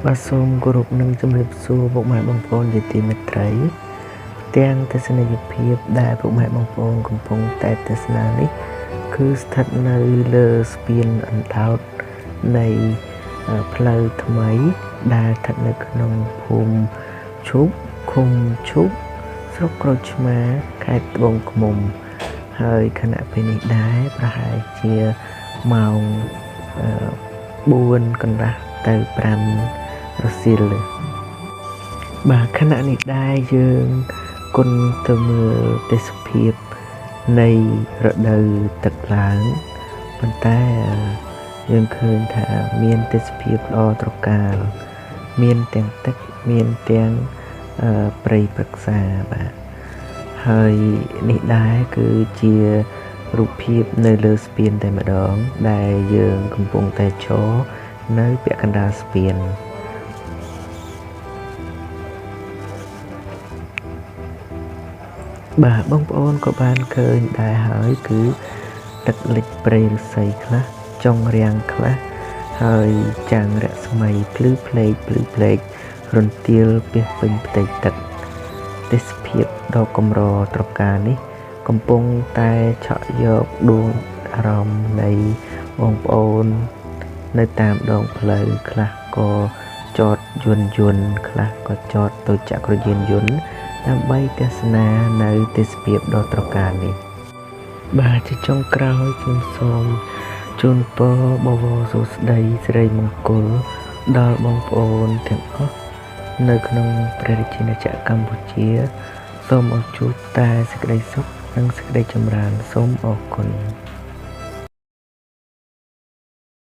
បាទសូមគោរពនិងជម្រាបសួរពុកម៉ែបងប្អូនជាទីមេត្រីទាំងទស្សនីយភាពដែលពុកម៉ែបងប្អូនកំពុងតែទស្សនានេះគឺស្ថិតនៅលើស្ពានអណ្ដោតនៃផ្លូវថ្មីដែលស្ថិតនៅក្នុងភូមិឈូកឃុំឈូកស្រុកក្រូចឆ្មាខេត្តត្បូងឃ្មុំហើយខណៈពេលនេះដែរប្រហែលជាម៉ោង4កន្លះទៅ5រសៀលបាទខណៈនេះដែរយើងគុណទៅមើលទេសភាពនៃរដូវទឹកឡើងប៉ុន្តែយើងឃើញថាមានទេសភាពល្អត្រកាលមានទាំងទឹកមានទាំងព្រៃព្រឹក្សាបាទហើយនេះដែរគឺជារូបភាពនៅលើស្ពានតែម្ដងដែលយើងកំពុងតែឈរនៅពាក់កណ្ដាលស្ពានបាទបងប្អូនក៏បានឃើញដែរហើយគឺទឹកលិចព្រៃឫស្សីខ្លះចុងរាំងខ្លះហើយចាំងរស្មីភ្លឺភ្លែកភ្លឺភ្លែករន្ទាលពាសពេញផ្ទៃទឹកទេសភាពដ៏កម្រត្រកាលនេះកំពុងតែឆក់យកដួងអារម្មណ៍នៃបងប្អូននៅតាមដងផ្លូវខ្លះក៏ចតយន្តយន្តខ្លះក៏ចតទៅចក្រយានយន្តដើម្បីទស្សនានៅទេសភាពដ៏ត្រកាលនេះបាទជាចុងក្រោយខ្ញុំសូមជូនពរបវរសួស្តីសិរីមង្គលដល់បងប្អូនទាំងអស់នៅក្នុងព្រះរាជាណាចក្រកម្ពុជាសូមឲ្យជួបតែសេចក្តីសុខនិងសេចក្តីចម្រើនសូមអរគុណ។